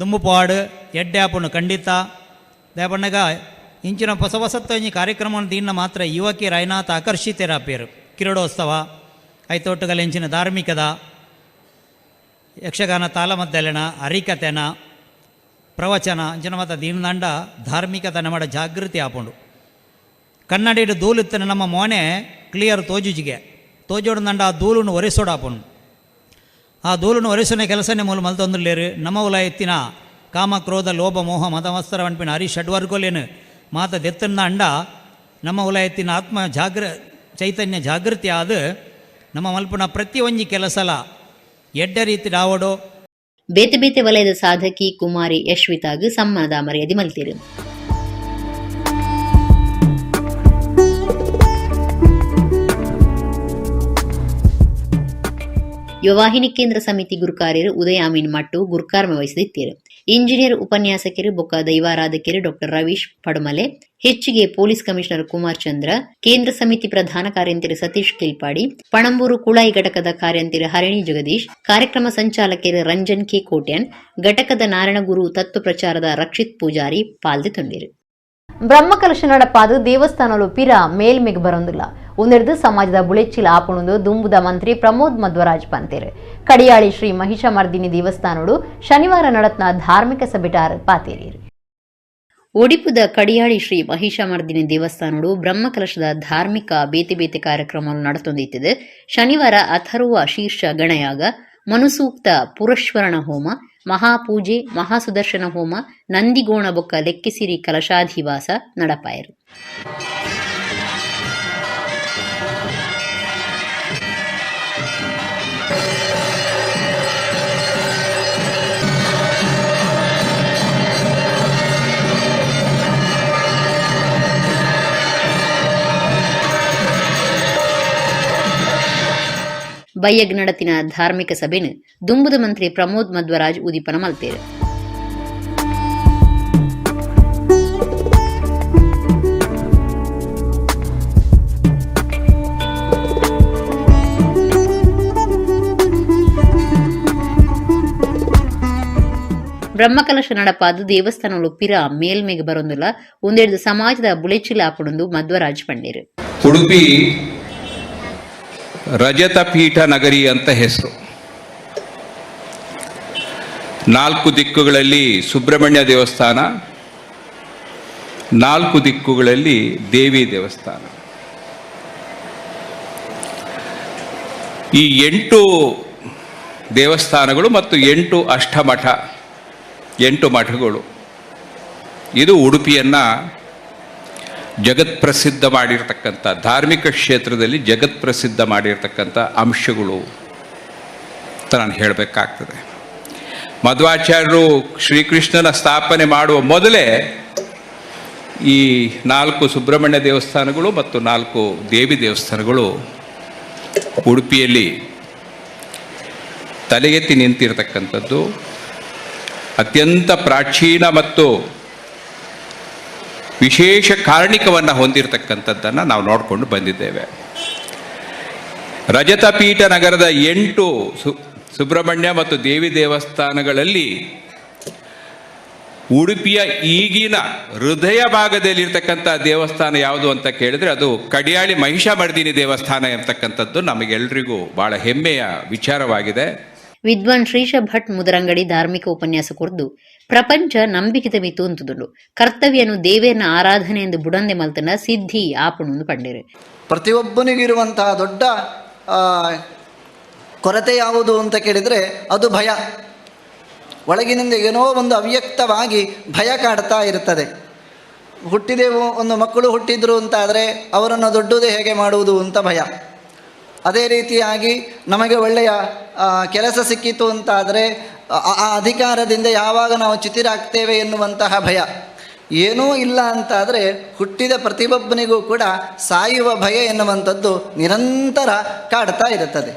ದುಂಬು ಪಾಡು ಎಡ್ಡೆ ಆಪುಂಡು ಖಂಡಿತ. ದಯಪಣ್ಣಗ ಇಂಚಿನ ಹೊಸ ಹೊಸತ್ತ ಒಂಜಿ ಕಾರ್ಯಕ್ರಮವನ್ನು ದೀನ ಮಾತ್ರ ಯುವಕಿ ರಾಯನಾಥ ಆಕರ್ಷಿತರಾಪೇರು. ಕಿರಡೋತ್ಸವ ಐತೋಟುಗಲ ಇಂಚಿನ ಧಾರ್ಮಿಕದ ಯಕ್ಷಗಾನ ತಾಳಮದ್ದಲೆನ ಅರಿಕತೆನ ಪ್ರವಚನ ಇಂಚಿನ ಮಾತ ದೀನದಂಡ ಧಾರ್ಮಿಕತ ನಮ್ಮಡ ಜಾಗೃತಿ ಆಪುಂಡು. ಕನ್ನಡಿಡು ಧೂಳುತ್ತನೆ ನಮ್ಮ ಮೋನೆ ಕ್ಲಿಯರ್ ತೋಜುಜಿಗೆ ತೋಜೋಡು ಆ ಧೂಳುನು ಒರೆಸೋಡಾಪುಂಡು. ಆ ಧೂಳುನು ಒರೆಸುನೆ ಕೆಲಸನೇ ಮೂಲ ಮಲ್ತೊಂದುಲ್ಲೇರು. ನಮ್ಮ ಉಲ ಎತ್ತಿನ ಕಾಮ ಕ್ರೋಧ ಲೋಭ ಮೋಹ ಮತಮಸ್ತರ ವನ್ಪಿನ ಹರಿ ಷಡ್ವರ್ಗೋಲೇನು ಮಾತ ದೆತ್ತನ್ನ ಅಂಡ ನಮ್ಮ ಉಲ ಎತ್ತಿನ ಆತ್ಮ ಚೈತನ್ಯ ಜಾಗೃತಿ ಆದ ನಮ್ಮ ಮಲ್ಪುನ ಪ್ರತಿ ಒಂಜಿ ಕೆಲಸಲ ಎಡ್ಡ ರೀತಿ ರಾವಡೋ. ಬೇತೆ ಬೇತೆ ವಲಯದ ಸಾಧಕಿ ಕುಮಾರಿ ಯಶ್ವಿತಾಗ್ ಸಮ್ಮಾನದ ಮರ್ಯಾದೆ ಮಲ್ತೇರು. ಯುವವಾಹಿನಿ ಕೇಂದ್ರ ಸಮಿತಿ ಗುರುಕಾರ್ಯರು ಉದಯ ಅಮೀನ್ ಮಟ್ಟು ಗುರುಕಾರ್ಮ ವಹಿಸದಿತ್ತೇರು. ಇಂಜಿನಿಯರ್ ಉಪನ್ಯಾಸಕರು ಬೊಕ್ಕ ದೈವಾರಾಧಕರು ಡಾಕ್ಟರ್ ರವೀಶ್ ಪಡುಮಲೆ, ಹೆಚ್ಚಿಗೆ ಪೊಲೀಸ್ ಕಮಿಷನರ್ ಕುಮಾರ್ ಚಂದ್ರ, ಕೇಂದ್ರ ಸಮಿತಿ ಪ್ರಧಾನ ಕಾರ್ಯಂತಿರು ಸತೀಶ್ ಕಿಲ್ಪಾಡಿ, ಪಣಂಬೂರು ಕುಳಾಯಿ ಘಟಕದ ಕಾರ್ಯಂತಿರು ಹರಿಣಿ ಜಗದೀಶ್, ಕಾರ್ಯಕ್ರಮ ಸಂಚಾಲಕರು ರಂಜನ್ ಕೆ ಕೋಟ್ಯಾನ್, ಘಟಕದ ನಾರಾಯಣಗುರು ತತ್ವ ಪ್ರಚಾರದ ರಕ್ಷಿತ್ ಪೂಜಾರಿ ಪಾಲ್ದೆ ತೊಂಡಿರು. ಬ್ರಹ್ಮಕಲಶ ನಡಪಾದು ದೇವಸ್ಥಾನಲು ಪಿರ ಮೇಲ್ಮೆಗ್ ಬರೊಂದಿಲ್ಲ. ಉಂದೆರ್ದು ಸಮಾಜದ ಬುಳೆಚ್ಚಿಲ ಆಪುಣುಂದು ದುಂಬುದ ಮಂತ್ರಿ ಪ್ರಮೋದ್ ಮಧ್ವರಾಜ್ ಪಂತೇರು. ಕಡಿಯಾಳಿ ಶ್ರೀ ಮಹಿಷಮರ್ದಿನಿ ದೇವಸ್ಥಾನಡು ಶನಿವಾರ ನಡತ್ನ ಧಾರ್ಮಿಕ ಸಭೆಟಾರ್ ಪಾತೇರಿರು. ಒಡಿಪುದ ಕಡಿಯಾಳಿ ಶ್ರೀ ಮಹಿಷಮರ್ದಿನಿ ದೇವಸ್ಥಾನಡು ಬ್ರಹ್ಮಕಲಶದ ಧಾರ್ಮಿಕ ಬೇತೆ ಬೇತೆ ಕಾರ್ಯಕ್ರಮ ನಡೆತೊಂದಿತ್ತಿದೆ. ಶನಿವಾರ ಅಥರ್ವ ಶೀರ್ಷ ಗಣಯಾಗ, ಮನುಸೂಕ್ತ ಪುರಶ್ವರಣ ಹೋಮ, ಮಹಾಪೂಜೆ, ಮಹಾಸುದರ್ಶನ ಹೋಮ, ನಂದಿಗೋಣ ಬೊಕ್ಕ ಲೆಕ್ಕಿಸಿರಿ ಕಲಶಾಧಿವಾಸ ನಡಪಾಯರು. ಬಯ್ಯಗ್ ನಡತಿನ ಧಾರ್ಮಿಕ ಸಭೆನು ದುಂಬುದ ಮಂತ್ರಿ ಪ್ರಮೋದ್ ಮಧ್ವರಾಜ್ ಉದಿಪನ ಮಲ್ತೇರು. ಬ್ರಹ್ಮಕಲಶ ನಡಪಾದ ದೇವಸ್ಥಾನಲು ಪಿರ ಮೇಲ್ಮೆಗೆ ಬರೊಂದುಲ್ಲ ಒಂದೆಡ್ದು ಸಮಾಜದ ಬುಳೆಚಿಲ ಆಪುಡೊಂದು ಮಧ್ವರಾಜ್ ಪಂಡೇರು. ಉಡುಪಿ ರಜತಪೀಠ ನಗರಿ ಅಂತ ಹೆಸರು. 4 ದಿಕ್ಕುಗಳಲ್ಲಿ ಸುಬ್ರಹ್ಮಣ್ಯ ದೇವಸ್ಥಾನ, 4 ದಿಕ್ಕುಗಳಲ್ಲಿ ದೇವಿ ದೇವಸ್ಥಾನ. ಈ 8 ದೇವಸ್ಥಾನಗಳು ಮತ್ತು 8 ಅಷ್ಟಮಠ, 8 ಮಠಗಳು, ಇದು ಉಡುಪಿಯನ್ನು ಜಗತ್ಪ್ರಸಿದ್ಧ ಮಾಡಿರ್ತಕ್ಕಂಥ, ಧಾರ್ಮಿಕ ಕ್ಷೇತ್ರದಲ್ಲಿ ಜಗತ್ಪ್ರಸಿದ್ಧ ಮಾಡಿರ್ತಕ್ಕಂಥ ಅಂಶಗಳು ಅಂತ ನಾನು ಹೇಳಬೇಕಾಗ್ತದೆ. ಮಧ್ವಾಚಾರ್ಯರು ಶ್ರೀಕೃಷ್ಣನ ಸ್ಥಾಪನೆ ಮಾಡುವ ಮೊದಲೇ ಈ 4 ಸುಬ್ರಹ್ಮಣ್ಯ ದೇವಸ್ಥಾನಗಳು ಮತ್ತು 4 ದೇವಿ ದೇವಸ್ಥಾನಗಳು ಉಡುಪಿಯಲ್ಲಿ ತಲೆಗೆತ್ತಿ ನಿಂತಿರ್ತಕ್ಕಂಥದ್ದು. ಅತ್ಯಂತ ಪ್ರಾಚೀನ ಮತ್ತು ವಿಶೇಷ ಕಾರಣಿಕವನ್ನು ಹೊಂದಿರತಕ್ಕಂಥದ್ದನ್ನು ನಾವು ನೋಡಿಕೊಂಡು ಬಂದಿದ್ದೇವೆ. ರಜತಪೀಠ ನಗರದ 8 ಸುಬ್ರಹ್ಮಣ್ಯ ಮತ್ತು ದೇವಿ ದೇವಸ್ಥಾನಗಳಲ್ಲಿ ಉಡುಪಿಯ ಈಗಿನ ಹೃದಯ ಭಾಗದಲ್ಲಿರ್ತಕ್ಕಂಥ ದೇವಸ್ಥಾನ ಯಾವುದು ಅಂತ ಕೇಳಿದರೆ ಅದು ಕಡಿಯಾಳಿ ಮಹಿಷಮರ್ದಿನಿ ದೇವಸ್ಥಾನ ಎಂಬತಕ್ಕಂಥದ್ದು ನಮಗೆಲ್ಲರಿಗೂ ಭಾಳ ಹೆಮ್ಮೆಯ ವಿಚಾರವಾಗಿದೆ. ವಿದ್ವಾನ್ ಶ್ರೀಶ ಭಟ್ ಮುದರಂಗಡಿ ಧಾರ್ಮಿಕ ಉಪನ್ಯಾಸ ಕೊರ್ದು ಪ್ರಪಂಚ ನಂಬಿಕೆದ ಮಿತು ಅಂತುದುಂಡು, ಕರ್ತವ್ಯನು ದೇವೇರ್ನ ಆರಾಧನೆ ಎಂದು ಬುಡಂದೆ ಮಲ್ತನ ಸಿದ್ಧಿ ಆಪುಣು ಪಂಡಿರು. ಪ್ರತಿಯೊಬ್ಬನಿಗಿರುವಂತಹ ದೊಡ್ಡ ಕೊರತೆ ಯಾವುದು ಅಂತ ಕೇಳಿದರೆ ಅದು ಭಯ. ಒಳಗಿನಿಂದ ಏನೋ ಒಂದು ಅವ್ಯಕ್ತವಾಗಿ ಭಯ ಕಾಡ್ತಾ ಇರ್ತದೆ. ಹುಟ್ಟಿದೆವು, ಒಂದು ಮಕ್ಕಳು ಹುಟ್ಟಿದ್ರು ಅಂತಾದರೆ ಅವರನ್ನು ದೊಡ್ಡದು ಹೇಗೆ ಮಾಡುವುದು ಅಂತ ಭಯ. ಅದೇ ರೀತಿಯಾಗಿ ನಮಗೆ ಒಳ್ಳೆಯ ಕೆಲಸ ಸಿಕ್ಕಿತು ಅಂತಾದರೆ ಆ ಅಧಿಕಾರದಿಂದ ಯಾವಾಗ ನಾವು ಚಿತಿರಾಗ್ತೇವೆ ಎನ್ನುವಂತಹ ಭಯ. ಏನೂ ಇಲ್ಲ ಅಂತಾದರೆ ಹುಟ್ಟಿದ ಪ್ರತಿಯೊಬ್ಬನಿಗೂ ಕೂಡ ಸಾಯುವ ಭಯ ಎನ್ನುವಂಥದ್ದು ನಿರಂತರ ಕಾಡ್ತಾ ಇರುತ್ತದೆ.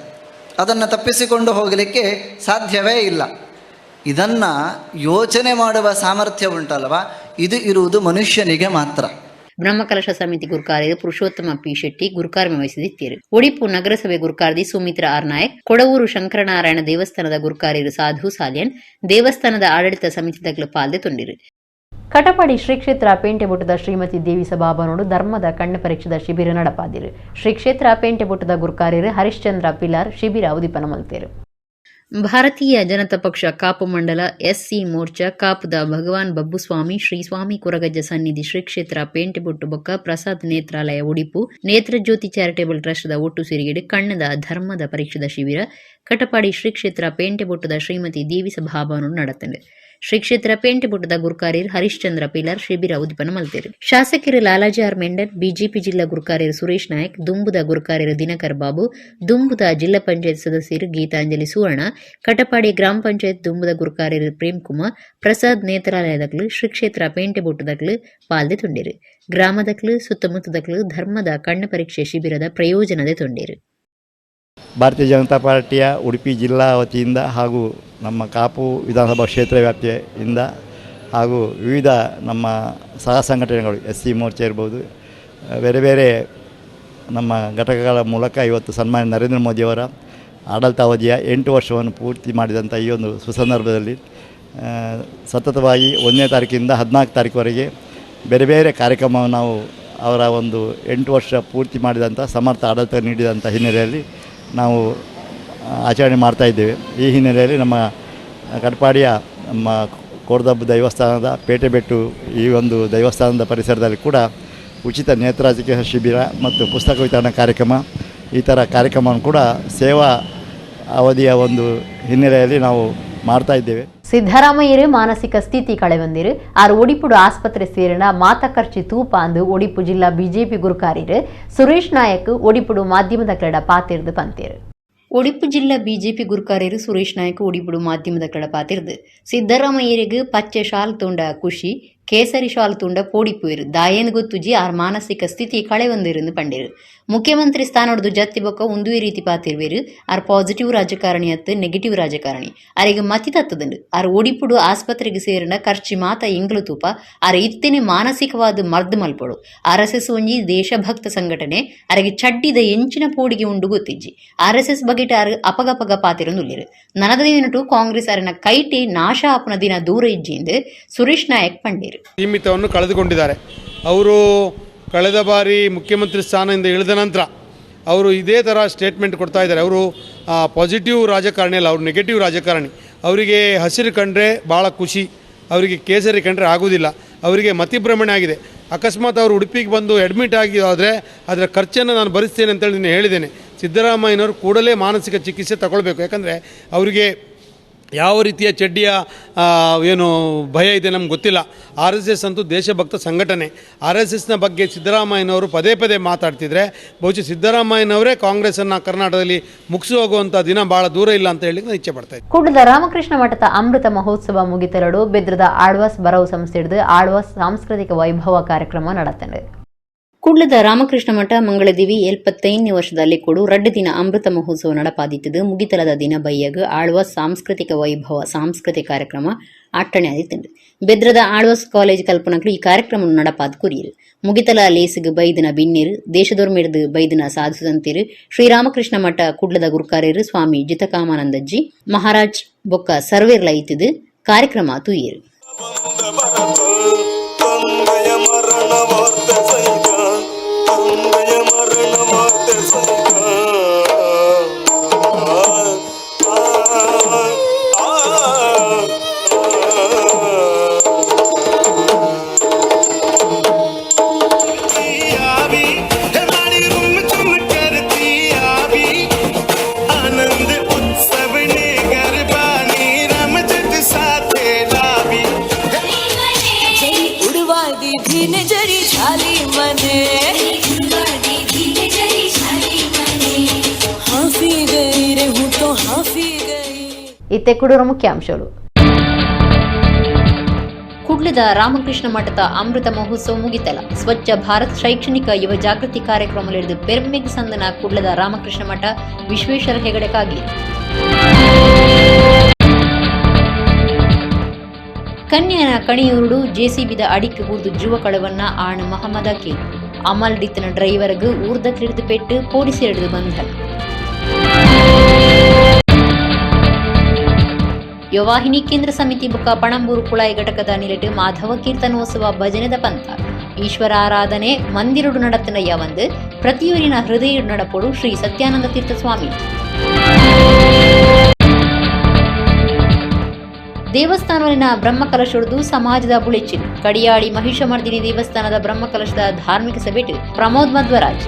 ಅದನ್ನು ತಪ್ಪಿಸಿಕೊಂಡು ಹೋಗಲಿಕ್ಕೆ ಸಾಧ್ಯವೇ ಇಲ್ಲ. ಇದನ್ನು ಯೋಚನೆ ಮಾಡುವ ಸಾಮರ್ಥ್ಯ ಉಂಟಲ್ವ, ಇದು ಇರುವುದು ಮನುಷ್ಯನಿಗೆ ಮಾತ್ರ. ಬ್ರಹ್ಮಕಲಶ ಸಮಿತಿ ಗುರುಕಾರ್ಯ ಪುರುಷೋತ್ತಮ ಪಿ ಶೆಟ್ಟಿ ಗುರುಕಾರ್ಯ ವಹಿಸಿದಿತ್ತೀರು. ಒಡಿಪು ನಗರಸಭೆ ಗುರುಕಾರ್ದಿ ಸುಮಿತ್ರಾ ಆರ್ ನಾಯಕ್, ಕೊಡವೂರು ಶಂಕರನಾರಾಯಣ ದೇವಸ್ಥಾನದ ಗುರುಕಾರ್ಯರು ಸಾಧು ಸಾಲ್ಯನ್, ದೇವಸ್ಥಾನದ ಆಡಳಿತ ಸಮಿತಿ ಪಾಲ್ದೆ ತೊಂಡಿರು. ಕಟಪಾಡಿ ಶ್ರೀ ಕ್ಷೇತ್ರ ಪೇಂಟೆಬೊಟ್ಟದ ಶ್ರೀಮತಿ ದೇವಿ ಸಭಾಭವನೋಡು ಧರ್ಮದ ಕಣ್ಣು ಪರೀಕ್ಷೆದ ಶಿಬಿರ ನಡಪಾದಿರು. ಶ್ರೀ ಕ್ಷೇತ್ರ ಪೇಂಟೆಬೊಟ್ಟದ ಗುರುಕಾರ್ಯರು ಹರಿಶ್ಚಂದ್ರ ಪಿಲಾರ್ ಶಿಬಿರ ಉದಿಪನ ಮಲ್ತೇರು. ಭಾರತೀಯ ಜನತಾ ಪಕ್ಷ ಕಾಪು ಮಂಡಲ ಎಸ್ಸಿ ಮೋರ್ಚಾ ಕಾಪುದ ಭಗವಾನ್ ಬಬ್ಬುಸ್ವಾಮಿ ಶ್ರೀ ಸ್ವಾಮಿ ಕೊರಗಜ್ಜ ಸನ್ನಿಧಿ ಶ್ರೀ ಕ್ಷೇತ್ರ ಪೇಂಟೆಬೊಟ್ಟು ಬೊಕ್ಕ ಪ್ರಸಾದ್ ನೇತ್ರಾಲಯ ಉಡಿಪು ನೇತ್ರಜ್ಯೋತಿ ಚಾರಿಟೇಬಲ್ ಟ್ರಸ್ಟ್ದ ಒಟ್ಟು ಸಿರಿಗೆಡು ಕಣ್ಣದ ಧರ್ಮದ ಪರೀಕ್ಷೆದ ಶಿಬಿರ ಕಟಪಾಡಿ ಶ್ರೀ ಕ್ಷೇತ್ರ ಪೇಂಟೆಬೊಟ್ಟದ ಶ್ರೀಮತಿ ದೇವಿ ಸಭಾಭವನ ನಡೆತಂಡು. ಶ್ರೀ ಕ್ಷೇತ್ರ ಪೇಂಟೆಬೊಟ್ಟದ ಗುರುಕಾರ್ಯರು ಹರಿಶ್ಚಂದ್ರ ಪಿಲಾರ್ ಶಿಬಿರ ಉದಿಪನ ಮಲ್ತೇರು. ಶಾಸಕರು ಲಾಲಾಜಿ ಆರ್ ಮೆಂಡನ್, ಬಿಜೆಪಿ ಜಿಲ್ಲಾ ಗುರುಕಾರ್ಯರು ಸುರೇಶ್ ನಾಯಕ್, ದುಂಬುದ ಗುರುಕಾರ್ಯರು ದಿನಕರ್ ಬಾಬು, ದುಂಬುದ ಜಿಲ್ಲಾ ಪಂಚಾಯತ್ ಸದಸ್ಯರು ಗೀತಾಂಜಲಿ ಸುವರ್ಣ, ಕಟಪಾಡಿ ಗ್ರಾಮ ಪಂಚಾಯತ್ ದುಂಬುದ ಗುರುಕಾರ್ಯರು ಪ್ರೇಮ್ ಕುಮಾರ್, ಪ್ರಸಾದ್ ನೇತ್ರಾಲಯದಕ್ಲು ಶ್ರೀ ಕ್ಷೇತ್ರ ಪೇಂಟೆಬೊಟ್ಟದಕ್ಲು ಪಾಲ್ದೆ ತೊಂಡಿರು. ಗ್ರಾಮದಕ್ಲು ಸುತ್ತಮುತ್ತದಕ್ಲು ಧರ್ಮದ ಕಣ್ಣು ಪರೀಕ್ಷೆ ಶಿಬಿರದ ಪ್ರಯೋಜನದೆ ತೊಂಡಿರು. ಭಾರತೀಯ ಜನತಾ ಪಾರ್ಟಿಯ ಉಡುಪಿ ಜಿಲ್ಲಾ ವತಿಯಿಂದ ಹಾಗೂ ನಮ್ಮ ಕಾಪು ವಿಧಾನಸಭಾ ಕ್ಷೇತ್ರ ವ್ಯಾಪ್ತಿಯಿಂದ ಹಾಗೂ ವಿವಿಧ ನಮ್ಮ ಸಹ ಸಂಘಟನೆಗಳು ಎಸ್ ಸಿ ಮೋರ್ಚಾ ಇರ್ಬೋದು, ಬೇರೆ ಬೇರೆ ನಮ್ಮ ಘಟಕಗಳ ಮೂಲಕ ಇವತ್ತು ಸನ್ಮಾನ್ಯ ನರೇಂದ್ರ ಮೋದಿಯವರ ಆಡಳಿತಾವಧಿಯ 8 ವರ್ಷವನ್ನು ಪೂರ್ತಿ ಮಾಡಿದಂಥ ಈ ಒಂದು ಸುಸಂದರ್ಭದಲ್ಲಿ ಸತತವಾಗಿ 1ನೇ ತಾರೀಕಿಂದ 14 ತಾರೀಕುವರೆಗೆ ಬೇರೆ ಬೇರೆ ಕಾರ್ಯಕ್ರಮವನ್ನು ನಾವು ಅವರ ಒಂದು 8 ವರ್ಷ ಪೂರ್ತಿ ಮಾಡಿದಂಥ ಸಮರ್ಥ ಆಡಳಿತ ನೀಡಿದಂಥ ಹಿನ್ನೆಲೆಯಲ್ಲಿ ನಾವು ಆಚರಣೆ ಮಾಡ್ತಾಯಿದ್ದೇವೆ. ಈ ಹಿನ್ನೆಲೆಯಲ್ಲಿ ನಮ್ಮ ಕಟಪಾಡಿಯ ನಮ್ಮ Kodadabbu ದೇವಸ್ಥಾನದ ಪೇಟೆಬೆಟ್ಟು ಈ ಒಂದು ದೇವಸ್ಥಾನದ ಪರಿಸರದಲ್ಲಿ ಕೂಡ ಉಚಿತ ನೇತ್ರ ಚಿಕಿತ್ಸಾ ಶಿಬಿರ ಮತ್ತು ಪುಸ್ತಕ ವಿತರಣಾ ಕಾರ್ಯಕ್ರಮ, ಈ ಥರ ಕಾರ್ಯಕ್ರಮವನ್ನು ಕೂಡ ಸೇವಾ ಅವಧಿಯ ಒಂದು ಹಿನ್ನೆಲೆಯಲ್ಲಿ ನಾವು ಮಾಡ್ತಾ ಇದ್ದೇವೆ. ಸಿದ್ದರಾಮಯ್ಯರು ಮಾನಸಿಕ ಸ್ಥಿತಿ ಕಳೆವಂದಿರು ಆರು ಒಡಿಪುಡು ಆಸ್ಪತ್ರೆ ಸೇರಿನ ಮಾತ ಖರ್ಚಿ ತೂಪ ಅಂದು ಒಡಿಪು ಜಿಲ್ಲಾ ಬಿಜೆಪಿ ಗುರುಕಾರಿರು ಸುರೇಶ್ ನಾಯಕ್ ಒಡಿಪುಡು ಮಾಧ್ಯಮದ ಕಡ ಪಾತಿರ್ದು ಪಂತೇರು. ಒಡಿಪು ಜಿಲ್ಲಾ ಬಿಜೆಪಿ ಗುರುಕಾರ್ಯರು ಸುರೇಶ್ ನಾಯಕ್ ಒಡಿಪುಡು ಮಾಧ್ಯಮದ ಕಡ ಪಾತಿರ್ದು ಸಿದ್ದರಾಮಯ್ಯರಿಗೆ ಪಚ್ಚೆ ಶಾಲ್ ತುಂಡ ಖುಷಿ, ಕೇಸರಿ ಶಾಲ್ ತುಂಡ ಪೋಡಿಪುಯಿರು ದಾಯೇನು ಗೊತ್ತುಜಿ ಆರ್ ಮಾನಸಿಕ ಸ್ಥಿತಿ ಕಳೆವಂದಿருந்து ಪಂಡಿರು. ಮುಖ್ಯಮಂತ್ರಿ ಸ್ಥಾನೊಡ್ದು ಜತ್ತಿ ಬೊಕ್ಕ ಒಂದುವೇ ರೀತಿ ಪಾತಿರ್ವೇರು ಆರ್ ಪಾಸಿಟಿವ್ ರಾಜಕಾರಣಿ ಅತ್ತು ನೆಗೆಟಿವ್ ರಾಜಕಾರಣಿ ಆರಿಗೆ ಮತಿ ತತ್ತದಂಡು ಆರ್ ಒಡಿಪುಡು ಆಸ್ಪತ್ರೆಗೆ ಸೇರಿನ ಖರ್ಚಿ ಮಾತ ಇಂಗ್ಲು ತೂಪ ಆರ್ ಇತ್ತನೆ ಮಾನಸಿಕವಾದ ಮರ್ದು ಮಲ್ಪಡು. R S S ಒಂಜಿ ದೇಶಭಕ್ತ ಸಂಘಟನೆ ಅರೆಗೆ ಚಡ್ಡಿದ ಎಂಚಿನ ಪೋಡಿಗೆ ಉಂಡು ಗೊತ್ತಿಜ್ಜಿ. R S S ಬಗೆಟ R ಅಪಗಪಗ ಪಾತಿರೊಂದುಲ್ಲೇರು. ನನದ ದಿನಟು ಕಾಂಗ್ರೆಸ್ ಅರನ ಕೈಟಿ ನಾಶ ಆಪನ ದಿನ ದೂರ ಇಜ್ಜಿಂದು ಸುರೇಶ್ ನಾಯಕ್ ಪಂಡೇರು. ಸೀಮಿತವನ್ನು ಕಳೆದುಕೊಂಡಿದ್ದಾರೆ. ಅವರು ಕಳೆದ ಬಾರಿ ಮುಖ್ಯಮಂತ್ರಿ ಸ್ಥಾನದಿಂದ ಇಳಿದ ನಂತರ ಅವರು ಇದೇ ಥರ ಸ್ಟೇಟ್ಮೆಂಟ್ ಕೊಡ್ತಾ ಇದ್ದಾರೆ. ಅವರು ಪಾಸಿಟಿವ್ ರಾಜಕಾರಣಿ ಅಲ್ಲ, ಅವರು ನೆಗೆಟಿವ್ ರಾಜಕಾರಣಿ. ಅವರಿಗೆ ಹಸಿರು ಕಂಡ್ರೆ ಭಾಳ ಖುಷಿ, ಅವರಿಗೆ ಕೇಸರಿ ಕಂಡ್ರೆ ಆಗೋದಿಲ್ಲ, ಅವರಿಗೆ ಮತಿಭ್ರಮಣೆ ಆಗಿದೆ. ಅಕಸ್ಮಾತ್ ಅವರು ಉಡುಪಿಗೆ ಬಂದು ಅಡ್ಮಿಟ್ ಆಗಿ ಆದರೆ ಅದರ ಖರ್ಚನ್ನು ನಾನು ಭರಿಸ್ತೇನೆ ಅಂತೇಳಿ ನಾನು ಹೇಳಿದ್ದೇನೆ. ಸಿದ್ದರಾಮಯ್ಯನವರು ಕೂಡಲೇ ಮಾನಸಿಕ ಚಿಕಿತ್ಸೆ ತಗೊಳ್ಬೇಕು. ಯಾಕಂದರೆ ಅವರಿಗೆ ಯಾವ ರೀತಿಯ ಚಡ್ಡಿಯ ಏನು ಭಯ ಇದೆ ನಮ್ಗೆ ಗೊತ್ತಿಲ್ಲ. R S S ಅಂತೂ ದೇಶಭಕ್ತ ಸಂಘಟನೆ. ಆರ್ ಎಸ್ ಎಸ್ನ ಬಗ್ಗೆ ಸಿದ್ದರಾಮಯ್ಯನವರು ಪದೇ ಪದೇ ಮಾತಾಡ್ತಿದ್ರೆ ಬಹುಶಃ ಸಿದ್ದರಾಮಯ್ಯನವರೇ ಕಾಂಗ್ರೆಸ್ಸನ್ನು ಕರ್ನಾಟಕದಲ್ಲಿ ಮುಗಿಸಿ ಹೋಗುವಂಥ ದಿನ ಭಾಳ ದೂರ ಇಲ್ಲ ಅಂತ ಹೇಳಿ ನಾನು ಇಚ್ಛೆ ಪಡ್ತಾ ಇದ್ದೀನಿ. ಕುಡ್ಲದ ರಾಮಕೃಷ್ಣ ಮಠದ ಅಮೃತ ಮಹೋತ್ಸವ ಮುಗಿತೆರಡು ಬೆದ್ರದ ಆಳ್ವಾಸ್ ಬರವು ಸಂಸ್ಥೆ ಹಿಡಿದು ಆಳ್ವಾಸ್ ಸಾಂಸ್ಕೃತಿಕ ವೈಭವ ಕಾರ್ಯಕ್ರಮ ನಡೆತಂಡೆ. ಕುಡ್ಲದ ರಾಮಕೃಷ್ಣ ಮಠ ಮಂಗಳದೇವಿ 75ನೇ ವರ್ಷದಲ್ಲಿ ಕೊಡು 2 ದಿನ ಅಮೃತ ಮಹೋತ್ಸವ ನಡಪಾದಿತ್ತದು. ಮುಗಿತಲದ ದಿನ ಬಯ್ಯಗ್ ಆಳ್ವಾಸ್ ಸಾಂಸ್ಕೃತಿಕ ವೈಭವ ಸಾಂಸ್ಕೃತಿಕ ಕಾರ್ಯಕ್ರಮ ಅಟ್ಟಣೆ ಆದಿತ್ತಂಡು. ಬೆದ್ರದ ಆಳ್ವಾಸ್ ಕಾಲೇಜ್ ಕಲ್ಪನಕ್ಲು ಈ ಕಾರ್ಯಕ್ರಮ ನಡಪಾದ ಕುರಿಯರು. ಮುಗಿತಲ ಲೇಸಿಗೆ ಬೈದಿನ ಬಿನ್ನಿರು ದೇಶದೊರ್ಮೆಡ್ದು ಬೈದಿನ ಸಾಧುಸಂತಿರು ಶ್ರೀರಾಮಕೃಷ್ಣ ಮಠ ಕುಡ್ಲದ ಗುರುಕಾರ್ಯರು ಸ್ವಾಮಿ ಜಿತಕಾಮಾನಂದಜ್ಜಿ ಮಹಾರಾಜ್ ಬೊಕ್ಕ ಸರ್ವೇರ್ಲ ಇತ್ತಿದ್ದು ಕಾರ್ಯಕ್ರಮ ತುಯ್ಯರು. ಇತ್ತೆ ಕುಡೂರ ಮುಖ್ಯಾಂಶಗಳು. ಕುಡ್ಲದ ರಾಮಕೃಷ್ಣ ಮಠದ ಅಮೃತ ಮಹೋತ್ಸವ ಮುಗಿತಲ. ಸ್ವಚ್ಛ ಭಾರತ್ ಶೈಕ್ಷಣಿಕ ಯುವ ಜಾಗೃತಿ ಕಾರ್ಯಕ್ರಮ ಹಿಡಿದು ಪೆರ್ಮೆಗ್ ಸಂದನ ಕುಡ್ಲದ ರಾಮಕೃಷ್ಣ ಮಠ ವಿಶ್ವೇಶ್ವರ ಹೆಗಡೆ ಕಾಗಿ. ಕನ್ಯನ ಕಣಿಯೂರುಡು ಜೆಸಿಬಿದ ಅಡಿಕ್ ಬೂರ್ದು ಜುವ ಕಳವನ್ನ ಆಣ್ ಮಹಮ್ಮದ ಕೆ ಅಮಲ್ ಡಿತ್ತನ ಡ್ರೈವರ್ಗ್ ಊರ್ದ ಕಿಡಿದು ಪೆಟ್ಟು ಪೊಲೀಸರಿಡಿದು ಬಂಧನ. ಯುವವಾಹಿನಿ ಕೇಂದ್ರ ಸಮಿತಿ ಬುಕ್ಕ ಪಣಂಬೂರು ಕುಳಾಯಿ ಘಟಕದ ನಿಲೆಟು ಮಾಧವ ಕೀರ್ತನೋತ್ಸವ ಭಜನೆದ ಪಂಥ ಈಶ್ವರ ಆರಾಧನೆ ಮಂದಿರುಡು ನಡತನ ಯಾವಂದು ಪ್ರತಿಯೂರಿನ ಹೃದಯ ನಡಪೊಡು ಶ್ರೀ ಸತ್ಯಾನಂದ ತೀರ್ಥ ಸ್ವಾಮಿ. ದೇವಸ್ಥಾನವಲ್ಲಿನ ಬ್ರಹ್ಮಕಲಶೊಡ್ದು ಸಮಾಜದ ಬುಳೆಚಿಲ್ ಕಡಿಯಾಳಿ ಮಹಿಷಮರ್ದಿನಿ ದೇವಸ್ಥಾನದ ಬ್ರಹ್ಮಕಲಶದ ಧಾರ್ಮಿಕ ಸಭೆಟು ಪ್ರಮೋದ್ ಮಧ್ವರಾಜ್.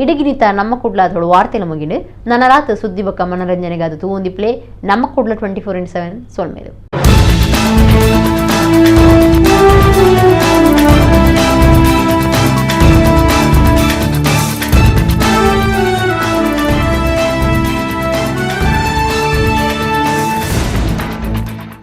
ಇಡಗಿನಿತ ನಮ್ಮ ಕುಡ್ಲಾದೋಳು ವಾರ್ತೆಲ ಮುಗಿಂಡು ನನ್ನ ರಾತ್ ಸುದ್ದಿ ಬೊಕ್ಕ ಮನರಂಜನೆಗಾದ ತೂವೊಂದಿಪ್ಲೆ ನಮ್ಮ ಕುಡ್ಲ 24x7 ಸೊಲ್ಮೇಲು.